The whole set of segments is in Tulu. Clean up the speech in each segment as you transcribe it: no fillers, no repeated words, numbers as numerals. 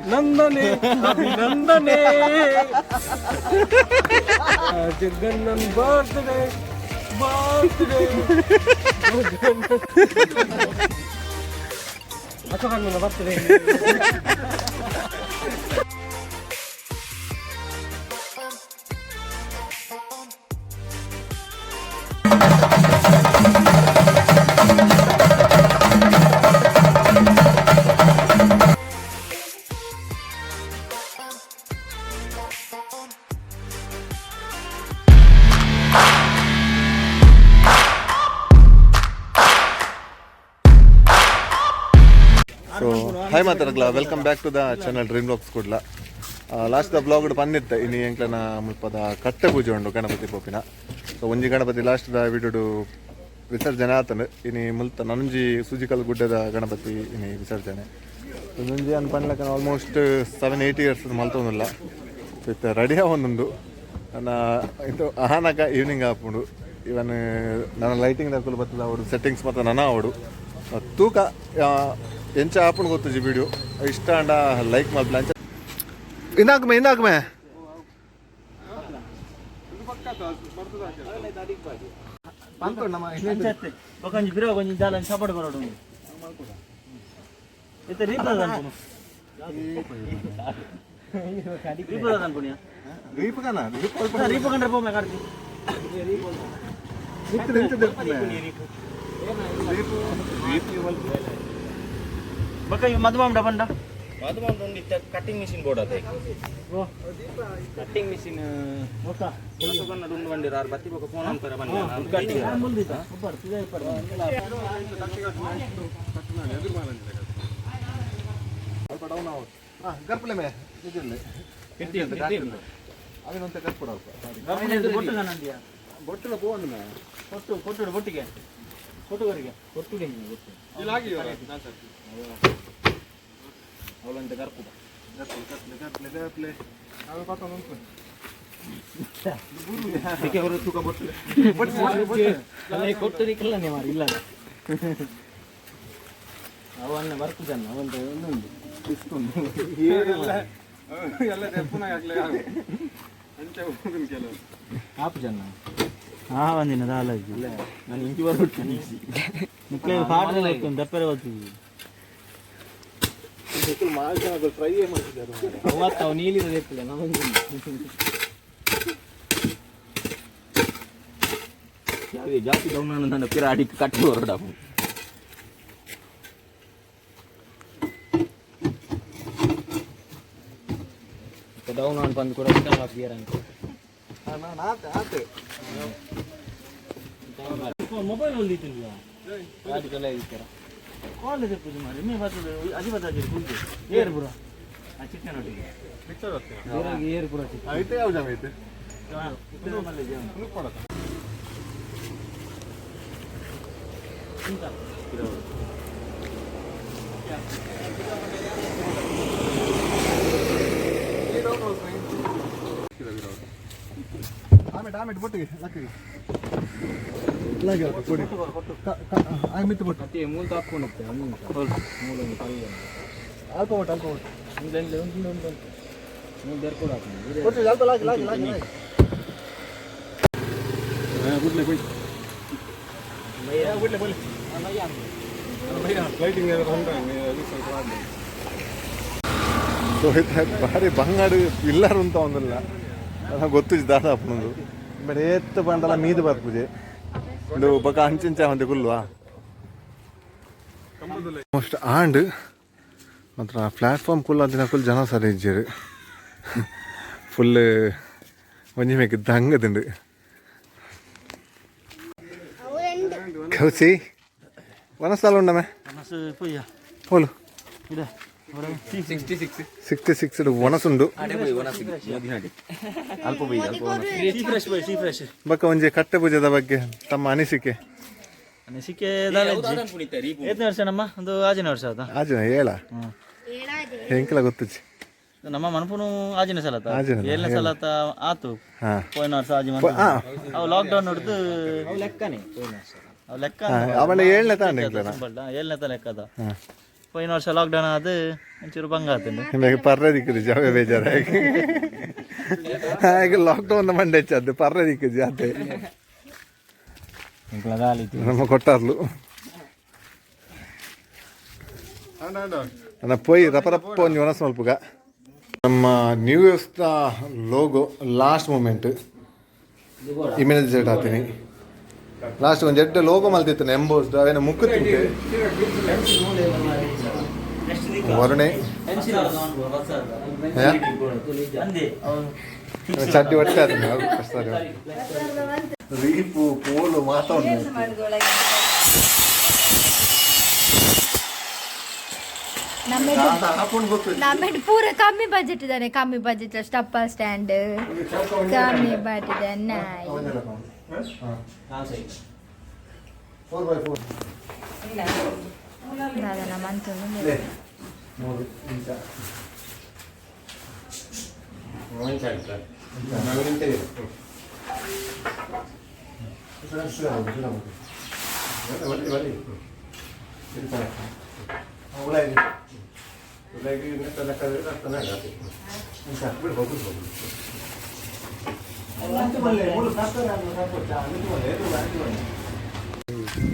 ನಂದನೆ ಅಭಿನಂದನೆ ಜಗನ್ನನ್ ಬರ್ತ್ಡೇ ಬರ್ತ್ಡೇ ಅಶೋಕಣ್ಣನ birthday. So hi ಮಾತಾಡಗ್ಲ, welcome back to the channel Dream Blogs Kudla. Last the blog ಪನ್ನಿತ್ತೆ ಇನಿ ಎಂಕ್ಲನ ಮುಲ್ಪದ ಕಟ್ಟೆ ಪೂಜೆ ಉಂಡು ಗಣಪತಿ ಪೋಪಿನ. ಸೊ ಒಂಜಿ ಗಣಪತಿ ಲಾಸ್ಟ್ ದ ವಿಡುಡು ವಿಸರ್ಜನೆ ಆತಂಡು. ಇನಿ ಮುಲ್ತ ನನೊಂಜಿ ಸೂಜಿಕಲ್ ಗುಡ್ಡದ ಗಣಪತಿ ಇನಿ ವಿಸರ್ಜನೆ. ಒಂದೊಂಜಿ ಅನ್ ಪನ್ಲಕ ಆಲ್ಮೋಸ್ಟ್ 7-8 ಇಯರ್ಸ್ ಮಲ್ತೊಂದುಲ್ಲ. ಸೊ ಇತ್ತೆ ರೆಡಿ ಆವೊಂದುಂಡು. ನನ್ನ ಇದು ಆನಗ ಈವ್ನಿಂಗ್ ಆಪುಂಡು. ಇವನ್ ನನ್ನ ಲೈಟಿಂಗ್ ದಕ್ಕಲು ಬರ್ತದೆ ಅವಡು, ಸೆಟ್ಟಿಂಗ್ಸ್ ಮಾತ್ರ ನನ್ನ ಅವಡು. ತೂಕ ಎಂಚ ಆಪುಂಡು ಗೊತ್ತುಜಿ. ವಿಡಿಯೋ ಇಷ್ಟ ಅಂಡ ಲೈಕ್ ಮಲ್ಪಲೆ. ಅಂಚ ಇಂದಾಕಮೆ ಇಂದಾಕಮೆ. ಒಂಜಿ ಬಿರೋ ಒಂಜಿ ದಾಲ ಸಪೋರ್ಟ್ ಬರೋಡು ಇತ್ತೆ ರೀಪದ ಅನ್ಪುನು, ರೀಪದ ಅನ್ಪುನಿಯ. ದೀಪಕನ. ರೀಪ ಕಂಡ್ರೆ ಪೋಮೆ ಕಾಡ್ತಿ. ಬಕ್ಕ ಇವು ಮದುವೆ ಬಂಡ. ಮಧುಮಂದ ಕಟ್ಟಿಂಗ್ ಮಿಷಿನ್ ಬೋರ್ಡ್ ಅದೇ. ಕಟ್ಟಿಂಗ್ ಮಿಷಿನ್ ಕನ್ನಡ ಉಂಡು ಬಂದಿರ ಆರು ಬತ್ತಿ ಬೊಕ ಫೋನ್ ಅಂತಾರೆ ಬನ್ನಿ ಕಟ್ಟಿಂಗ್. ಗರ್ಪಲೆ ಮೇ ಅವಿನಂತೆ ಕರ್ಪುಡ. ಬೊಟ್ಟು ನಂದಿಯ. ಬೊಟ್ಟಲ ಪೋವೊಂಡು ಮೇ. ಕೊಟ್ಟು ಕೊಟ್ಟು ಬೊಟ್ಟಿಗೆ ಕೊಟ್ಟುವರಿಗೆ ಕೊಟ್ಟು ಗೊತ್ತು. ಅವಳಂತೆ ಕರ್ಪುಡ. ಗರ್ಪಲೆ ಗರ್ಪಲೆ ಅವರು ತೂಕ ಬೊಟ್ಟು. ಕೊಟ್ಟು ನಿಕ್ಕಲ್ಲನೆ ಮಾರಿ ಇಲ್ಲ. ಅವನ್ನ ವರ್ಕು ಜನ ಅವಂತ ಒಂದೊಂದು. ಆಪು ಜನ ಹಾ ಒಂದಿನ ದಾಲ. ನಾನು ಇಂಚಿ ಬರೋಟ್ಟು. ನಿಕ್ಲೆ ಪಾಠ ಗೊತ್ತು, ದಪ್ಪರೆ ಗೊತ್ತು. ಟ್ರೈ ಮಾಡ್ತಿದ್ದಾರೆ. ಅವತ್ತು ಅವು ನೀಲಿದ ದೇಪಿಲ್ಲ ನಮಗೆ. ಜಾಸ್ತಿ ಡೌನ್ ನನ್ನ ಪಿರ ಅಡಿಕ್ ಕಟ್ಟಿ ಹೊರಡ. ಡೌನ್ ಆನ್ ಬಂದು ಕೂಡ ರಿಟರ್ನ್ ಹಾಕಿದಾರೆ ಅಂತ. ಆತೆ ಆತೆ. ಮೊಬೈಲ್ ಹೊಲ್ದಿತ್ತಿಲ್ಲ ಕಾಲ್ ಪೂಜೆ ಮಾಡಿ ಮೇ ಬರ್ತದೆ ಅಜಿ ಬರ್ತದೆ ಪೂಜೆ ಏರ್ ಪುರ ಆ ಚಿಕ್ಕನ ಒಟ್ಟಿಗೆ ಏರ್ ಪುರ ಚಿಕ್ಕ. ಐತೆ ಯಾವ ಜಾಗ ಐತೆ? ಆಮೇಲೆ ಆಮೇಲೆ ಬೊಟ್ಟಿಗೆ ಲಕ್ಕಿಗೆ ಲಾಗಿ ಹಾಕು, ಕೊಡಿ ಮಿತ್ತು ಬೊಟ್ಟು. ಮತ್ತೆ ಮೂಲ ಹಾಕೊಂಡು ಹೋಗ್ತೇವೆ, ಒಂದು ನಿಮಿಷ ಮೂಲ ಒಂದು ಪಲ್ಯ. ಅಲ್ಪ ಬೊಟ್ಟು, ಅಲ್ಪ ಬೊಟ್ಟು. ಉಂಟು ಉಂಟು ಉಂಟು ಉಂಟು ಮೂಲ ಬೆರ್ಕೊಂಡು ಹಾಕೊಂಡು. ಬೊಟ್ಟು ಅಲ್ಪ ಲಾಗಿ ಲಾಗಿ ಲಾಗಿ ಲಾಗಿ. ಸೊ ಇತ್ತೆ ಭಾರಿ ಬಂಗಾಡು ಇಲ್ಲರು ಅಂತ ಒಂದಲ್ಲ ನನಗೆ ಗೊತ್ತು ದಾದ ಅಪ್ಪನದು ಬೇಡ ಏತ್ ಬಂಡಲ ಮೀದು ಬರ್ಪುಜೆ ಉಂದು ಬೊಕ ಅಂಚಿಂಚ ಒಂತೆ ಕುಲ್ವಾ ಮೋಸ್ಟ್ ಆಂಡ್ ಮಾತ್ರ ಪ್ಲಾಟ್ಫಾರ್ಮ್ ಕುಲ್ಲ ದಿನ ಫುಲ್ ಜನ ಸರಿ ಇಜ್ಜೆರ್. ಫುಲ್ ಒಂಜಿ ಮೇಕ್ ದಂಗದುಂಡು. ಕೌಸಿ ವನಸ್ಥಳ ಉಂಡಮೆ. ಪೂಜೆ. ಹೋಲು. ಇದೆ. 66. 66 ವನಸುಂಡು. ಅಲ್ಪ ಬೈ ಅಲ್ಪ. Sea fresh by sea fresh. ಬೊಕ ಒಂಜಿ ಕಟ್ಟೆ ಪೂಜೆದ ಬಗ್ಗೆ ತಮ್ಮ ಅನಿಸಿಕೆ? ಅನಿಸಿಕೆ ಏತನೇ ವರ್ಷ ನಮ್ಮ ಒಂದು ಆಜನೇ ವರ್ಷ ಆತ. ಆಜನ ಹೇಳ ಎಂಕಲ ಗೊತ್ತುಜಿ. ನಮ್ಮ ಮನಪುನು ಆಜಿನ ಸಲ ಆತ. ಆಜಿನ, ಏಳನೇ ಸಲ ಆತ ಆತು. ಹಾ. ಪೋಯಿನ ವರ್ಷ ಆಜಿ ಮಂತ್ ಅವು ಲಾಕ್ ಡೌನ್ ನೋಡ್ದು ಲೆಕ್ಕನೆ ಪೋಯಿನ ವರ್ಷ. ಲೆಕ್ಕ. ಅವನ ಏಳನೇ ತಾಂಡ ಎಂಕ್ಲೆನ. ಏಳನೇ ಲೆಕ್ಕದ. ಪೋಯಿನ ವರ್ಷ ಲಾಕ್ಡೌನ್ ಆದ್ ಒಂಚೂರು ಬಂಗ ಆತಂಡು. ನಿಮಗೆ ಪರ್ರೆ ದಿಕ್ಕುದು ಜಾವೆ ಬೇಜಾರಾಗಿ. ಈಗ ಲಾಕ್ಡೌನ್ ಮಂಡೆ ಹೆಚ್ಚದ್ದು ಪರ್ರೆ ದಿಕ್ಕುದು ಜಾತೆ. ನಮ್ಮ ಕೊಟ್ಟಾರ್ಲು ನನ್ನ ಪೋಯಿ ರಪ ರಪ್ಪ ಒಂಜಿ ಒಣಸ್ ಮಲ್ಪುಗ. ನಮ್ಮ ನ್ಯೂ ಇಯರ್ಸ್ದ logo last moment image set ಹಾಕ್ತೀನಿ. ಲಾಸ್ಟ್ ಒಂದು ಎಡ್ಡೆ ಲೋಗೋ ಮಲ್ತಿತ್ತಾನೆ ಎಂಬೋಸ್ಡ್ ಅವೇನು ಮುಕ್ಕು ತಿಂತೆ ವರುಣೆ. ಚಡ್ಡಿ ಹೊಟ್ಟೆ ಅದನ್ನ ಸರಿ ರೀಪು ಪೋಲು ಮಾತಾ ಉಂಟು. ನಮ್ಮೆಡ್ ಪೂರ ಕಮ್ಮಿ ಬಜೆಟ್ ಇದ್ದಾನೆ, ಕಮ್ಮಿ ಬಜೆಟ್ ಸ್ಟಪ್ಪ ಸ್ಟ್ಯಾಂಡ್ ಕಮ್ಮಿ ಬಜೆಟ್ ನಾಯಿ. 4x4. ದಾದನ ಮಂತೊಂದು. ಮೂರು ಇಂಚ.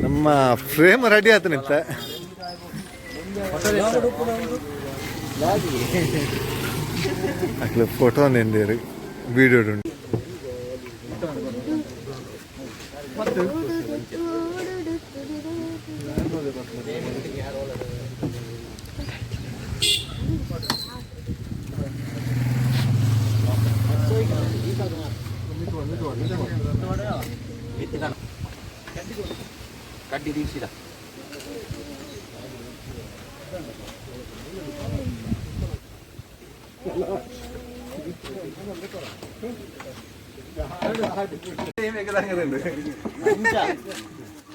ನಮ್ಮ ಫ್ರೇಮ್ ರೆಡಿ ಆಯ್ತು ನಿಂತ. ಅಕ್ಲೆ ಫೋಟೋ ನಿಂದಿರಿ, ವಿಡಿಯೋ ಉಂಟು. ಕಡ್ಡಿ ದೀಕ್ಷಿತ.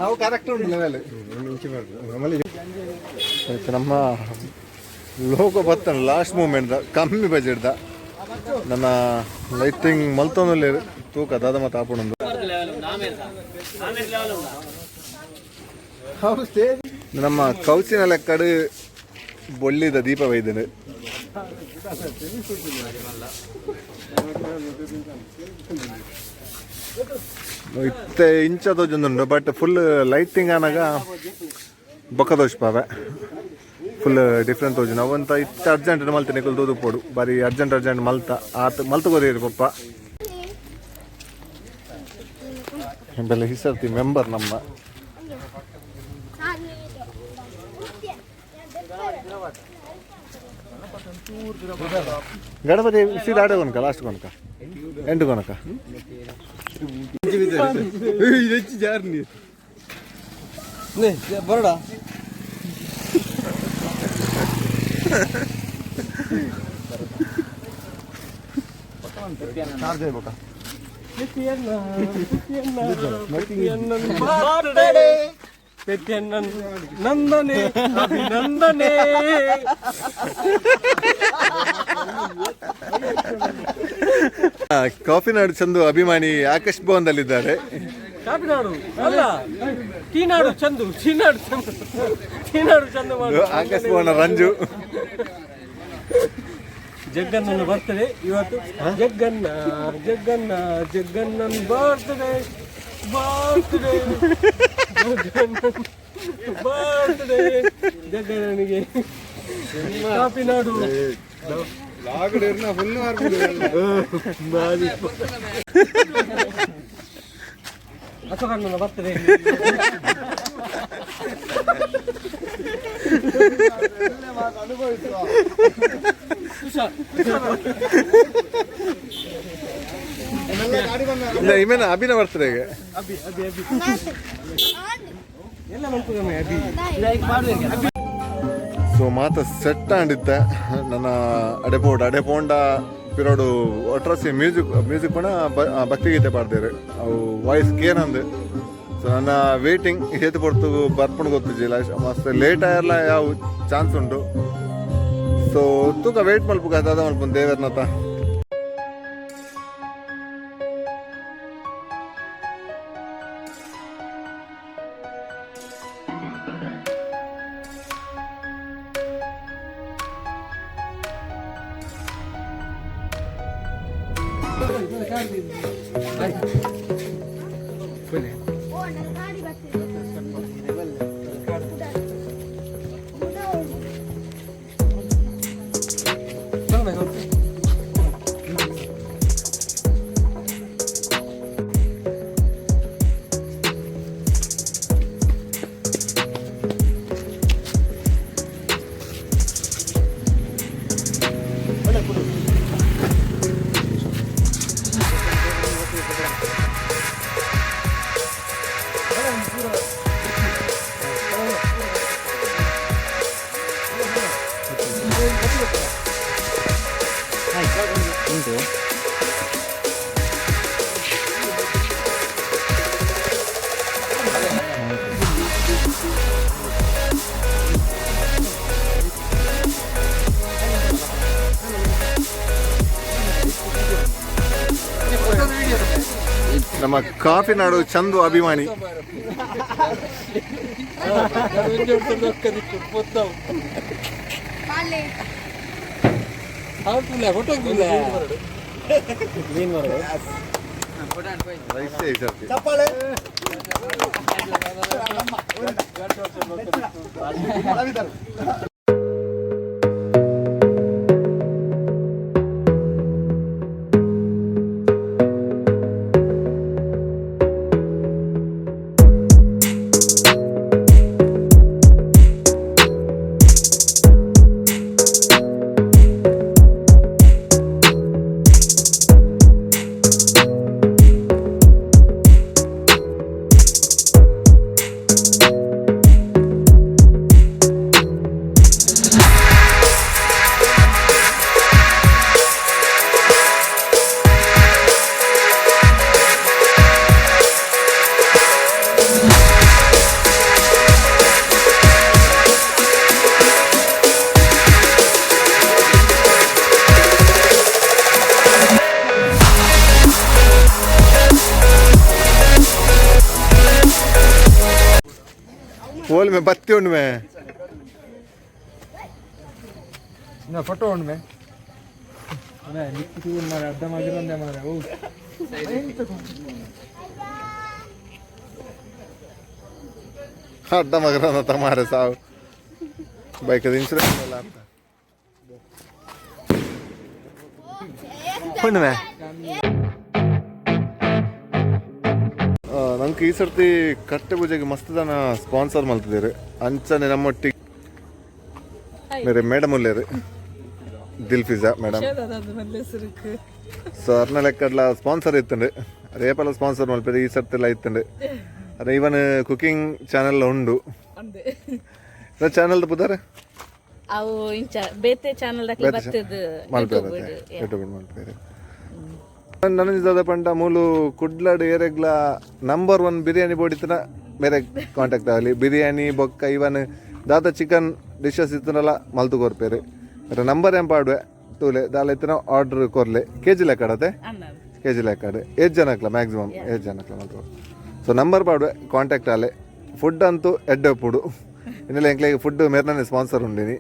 ಅವು ಕರೆಕ್ಟ್ ಉಂಟು ಲೆವೆಲ್. ನಮ್ಮ ಲೋಗೋ ಬತ್ತಾನೆ ಲಾಸ್ಟ್ ಮೂಮೆಂಟ್ ಕಮ್ಮಿ ಬಜೆಟ್ದ. ನನ್ನ ಲೈಟಿಂಗ್ ಮಲ್ತೊಂದು ತೂಕ ದಾದ ಮತ್ತೆ ಆಪುಣೊಂದು. ನಮ್ಮ ಕೌಚಿನ ಲೆಕ್ಕಡು ಬೊಳ್ಳಿದ ದೀಪ ಬೈದನು. ಇತ್ತೆ ಇಂಚ ತೋಜೊಂದುಂಡು, ಬಟ್ ಫುಲ್ ಲೈಟಿಂಗ್ ಆನಾಗ ಬೊಕ್ಕ ತೋಜ್ಪಾವೆ ಫುಲ್ ಡಿಫ್ರೆಂಟ್ ತೋಜುಂಡು. ಅವಂತ ಇತ್ತೆ ಅರ್ಜೆಂಟ್ ಮಲ್ತೆ ನಿಕುಲು ತೂದು ಪೋಡು. ಬಾರಿ ಅರ್ಜೆಂಟ್ ಅರ್ಜೆಂಟ್ ಮಲ್ತ ಆತ್ ಮಲ್ತ ಕೊರಿಯರು ಪಪ್ಪ ಬೆಲೆ ಹಿಸರ್ತಿ ಮೆಂಬರ್ ನಮ್ಮ. ಗಣಪತಿ ಸೀದಾ ಆಡೆ ಕೊನಕ, ಲಾಸ್ಟ್ ಕೊನಕ, ಎಂಟು ಕೊನಕ. ಬರಡ. ನಂದನೆ ಅಭಿನಂದನೆ. ಕಾಫಿ ನಾಡು ಚಂದು ಅಭಿಮಾನಿ ಆಕಾಶ್ ಭವನದಲ್ಲಿದ್ದಾರೆ. ಕಾಪಿನಾಡು ಅಲ್ಲ, ಟೀನಾಡು ಚಂದು, ಟೀನಾಡು ಚಂದು, ಟೀನಾಡು ಚಂದು ಮಾಡು. ಆಕಾಶ್ ಭವನ ರಂಜು. ಜಗ್ಗಣ್ಣನ ಬರ್ತಡೆ ಇವತ್ತು. Jagganna Jagganna ಜಗ್ಗಣ್ಣನ್ birthday birthday ಜಗ್ಗಣ್ಣನ್ birthday. ಜಗ್ಗಣ್ಣನಿಗೆ ಕಾಪಿನಾಡು. ಅಶೋಕಣ್ಣನ birthday. ಇಲ್ಲ, ಇಮೇನ ಅಭಿನ ಬರ್ತಡೆಗೆ. ಅಭಿ ಅಭಿ ಅಭಿ ಎಲ್ಲ ಮಲ್ಪುಗಮೆ ಅಭಿ. ಸೊ ಮಾತ ಸೆಟ್ ಆಂಡಿತ್ತೆ. ನನ್ನ ಅಡೆ ಪೋಡ್ ಅಡೆ ಪೋಂಡ ಪಿರೋಡು ಒಟ್ರಸಿ ಮ್ಯೂಸಿಕ್ ಮ್ಯೂಸಿಕ್ ಪಣ ಭಕ್ತಿಗೀತೆ ಪಾಡ್ದೇರು. ಅವು ವಾಯ್ಸ್ ಕೇನಂದು. ಸೊ ನನ್ನ ವೇಟಿಂಗ್ ಏತು ಪೊರ್ತು ಬರ್ಪುಂಡು ಗೊತ್ತಿಜ್ಜಿಲ್ಲ. ಮಸ್ತ್ ಲೇಟ್ ಆಯರ್ಲ ಯಾವ ಚಾನ್ಸ್ ಉಂಟು. ಸೊ ತೂಕ ವೇಟ್ ಮಲ್ಪುಗ ದಾದ ಮಲ್ಪುನ್ ದೇವರ್ನತ. ಉಂಟು. ನಮ್ಮ ಕಾಫಿ ನಾಡು ಚಂದು ಅಭಿಮಾನಿ. ರೈಸೇ ಈ ಸರ್ತಿ. ಹೋಲ್ ಮೇ ಬತ್ತಿ ಉಂಡು ಮೇ. ಫೋಟೋ ಉಂಡು ಮೇ. ಅಡ್ಡ ಮಗನ ತಮಾರೆ ಸಾವು ಬೈಕ್ ಇನ್ಸೂರೆನ್ಸ್ ಎಲ್ಲ ಅಂತ ಉಂಡು. ನಂಗೆ ಈ ಸರ್ತಿ ಕಟ್ಟೆ ಪೂಜೆಗೆ ಮಸ್ತ್ ದನ ಸ್ಪಾನ್ಸರ್ ಮಲ್ತಿದ್ದೀರಿ. ಅಂಚನೆ ನಮ್ಮೊಟ್ಟಿಗೆ ಮೇರೆ ಮೇಡಮ್ ಉಲ್ಲೇರು, ದಿಲ್ಫಿಜಾ ಮೇಡಮ್. ಸೊ ಅರ್ನ ಲೆಕ್ಕಡ್ಲ ಸ್ಪಾನ್ಸರ್ ಇತ್ತುಂಡು. ರೇಪಲ ಸ್ಪಾನ್ಸರ್ ಮಲ್ಪೆರ್, ಈ ಸರ್ತಿಲ ಇತ್ತುಂಡು. ಅರೆ ಇವನ್ ಕುಕಿಂಗ್ ಚಾನೆಲ್ ಉಂಡು. ಚಾನೆಲ್ ಪುದಾರೆ? ಅವು ಇಂಚ ಬೇತೆ ಚಾನಲ್ ದಕ್ಲೆ ಬತ್ತದ. ಮಲ್ಪೇರು, ಯೂಟ್ಯೂಬ್ ಮಲ್ಪೇರು. ನನಜಿದಾದ ಪಂಡ ಮೂಲು ಕುಡ್ಲಡ್ ಏರೆಗ್ಲ ನಂಬರ್ ಒನ್ ಬಿರಿಯಾನಿ ಬೋಡಿತನ ಬೇರೆ ಕಾಂಟ್ಯಾಕ್ಟ್ ಆಗಲಿ. ಬಿರಿಯಾನಿ ಬೊಕ್ಕ ಇವನ್ ದಾದ ಚಿಕನ್ ಡಿಶಸ್ ಇತ್ತನಲ್ಲ ಮಲ್ತು ಕೊರ್ಪೇರು. ಬೇರೆ ನಂಬರ್ ಏನ್ ಪಾಡುವೆ ತೂಲೆ. ದಾಲ ಇತ್ತನ ಆರ್ಡರ್ ಕೊರ್ಲೆ. ಕೆಜಿ ಲೆಕ್ಕಡತೆ, ಕೆಜಿ ಲೆಕ್ಕಡೆ. ಏಜ್ ಜನಕ್ಲ, ಮ್ಯಾಕ್ಸಿಮಮ್ ಏಜ್ ಜನಕ್ಲ ಮಲ್ತು. ಸೊ ನಂಬರ್ ಪಾಡುವೆ, ಕಾಂಟ್ಯಾಕ್ಟ್ ಆಲೆ. ಫುಡ್ ಅಂತೂ ಎಡ್ಡೆ ಪುಡು. ಇನ್ನೆಲ್ಲ ಎಂಕ್ಲೆಗ್ ಫುಡ್ ಮೇರ್ನೇ ಸ್ಪಾನ್ಸರ್ ಉಂಡಿನಿ.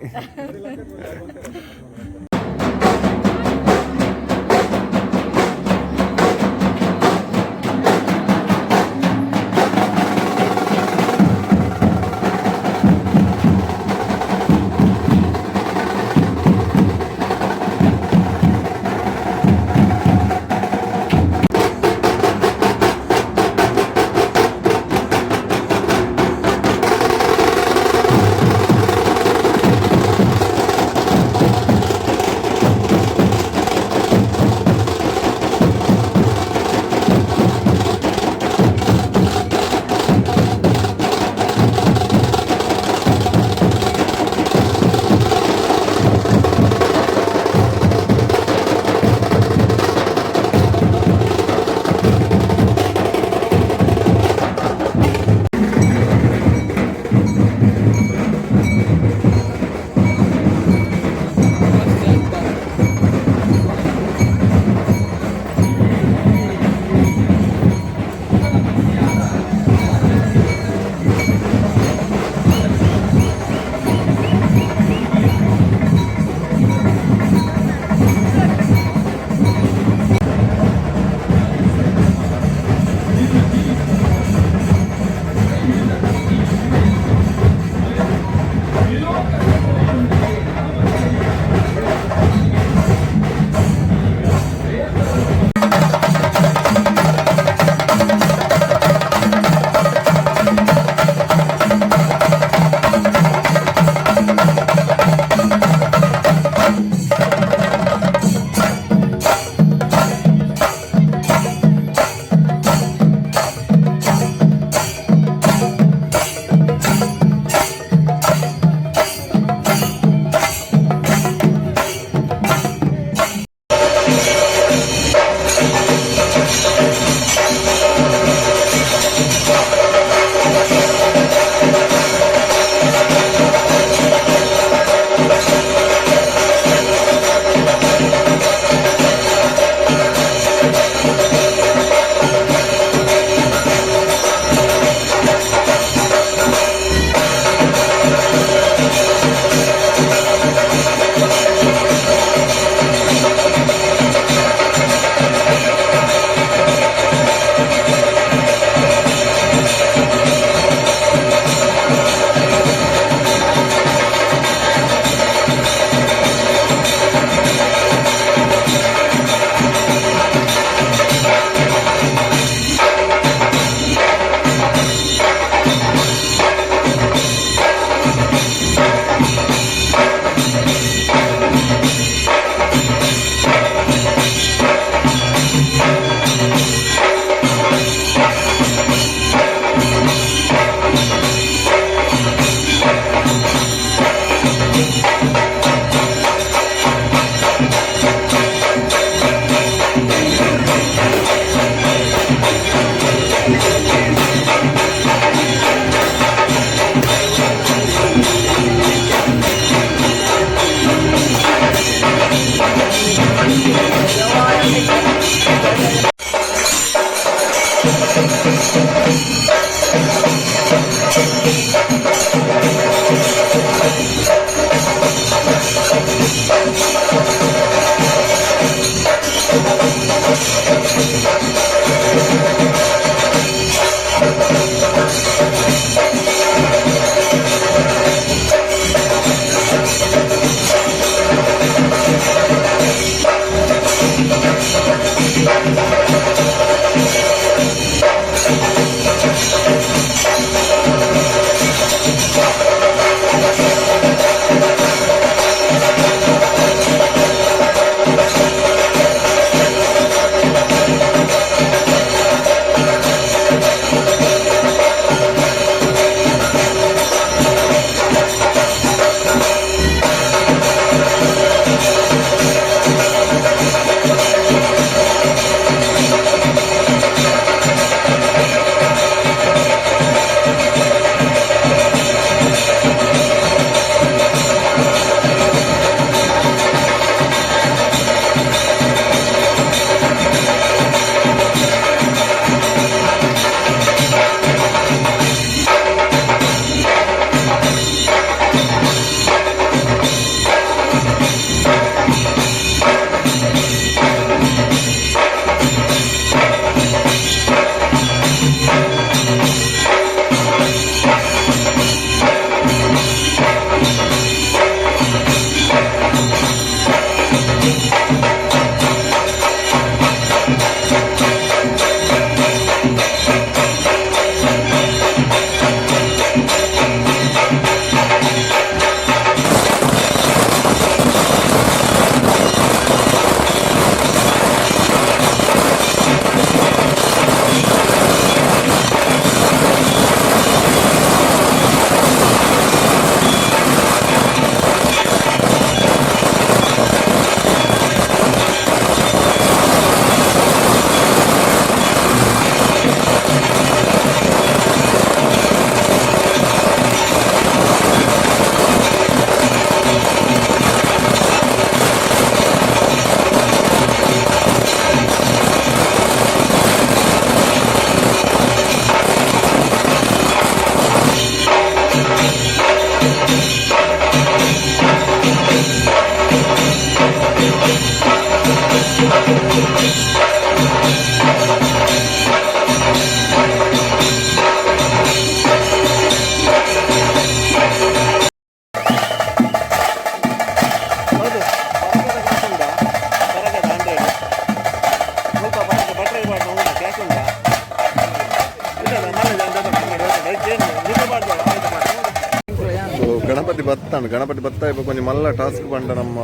ಬತ್ತಾಂಡ್. ಗಣಪತಿ ಬತ್ತ ಇಪ್ಪ ಕೊಂಚ ಮಲ್ಲ ಟಾಸ್ಕ್ ಪಂಡ ನಮ್ಮ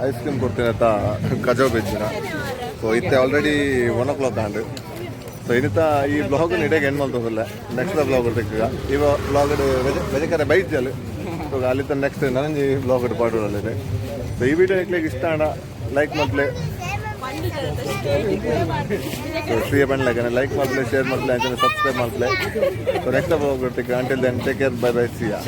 ಐಸ್ ಕ್ರೀಮ್ ಕೊಡ್ತೇನೆ ತಾ ಕಜವ್ ಬೆಜ್ಜಿನ. ಸೊ ಇತ್ತೆ ಆಲ್ರೆಡಿ 1 ಓ ಕ್ಲಾಕ್ ಆಂಡ್. ಸೊ ಇನ್ನಿತ ಈ ಬ್ಲಾಗ್ ಇಡೀ ಎಂಡ್ ಮಲ್ತೊಂದಿಲ್ಲ. ನೆಕ್ಸ್ಟ್ ಬ್ಲಾಗ್ ತಿಕ್ಕ ಇವ ಬ್ಲಾಗ್ ಬೆಜಕರೆ ಬೈಜಲ್. ಸೊ ಅಲ್ಲಿ ನೆಕ್ಸ್ಟ್ ನನಂಜಿ ಬ್ಲಾಗ್ ಪಾಡೋಲ್ಲ. ಸೊ ಈ ವಿಡಿಯೋ ನಿಕ್ಲೆಗ್ ಇಷ್ಟ ಆಂಡ ಲೈಕ್ ಮಲ್ಪ್ಲೆ. ಸೊ ಶ್ರೀಯ ಪಂಡ್ಲಕನೆ ಲೈಕ್ ಮಲ್ಪ್ಲೆ, ಶೇರ್ ಮಲ್ಪ್ಲೆ, ಅಂಚನೆ ಸಬ್ಸ್ಕ್ರೈಬ್ ಮಲ್ಪ್ಲೆ. ಸೊ ನೆಕ್ಸ್ಟ್ ಬ್ಲಾಗ್ ತಿಕ್ಕ. Until then, take care, bye bye, see ya.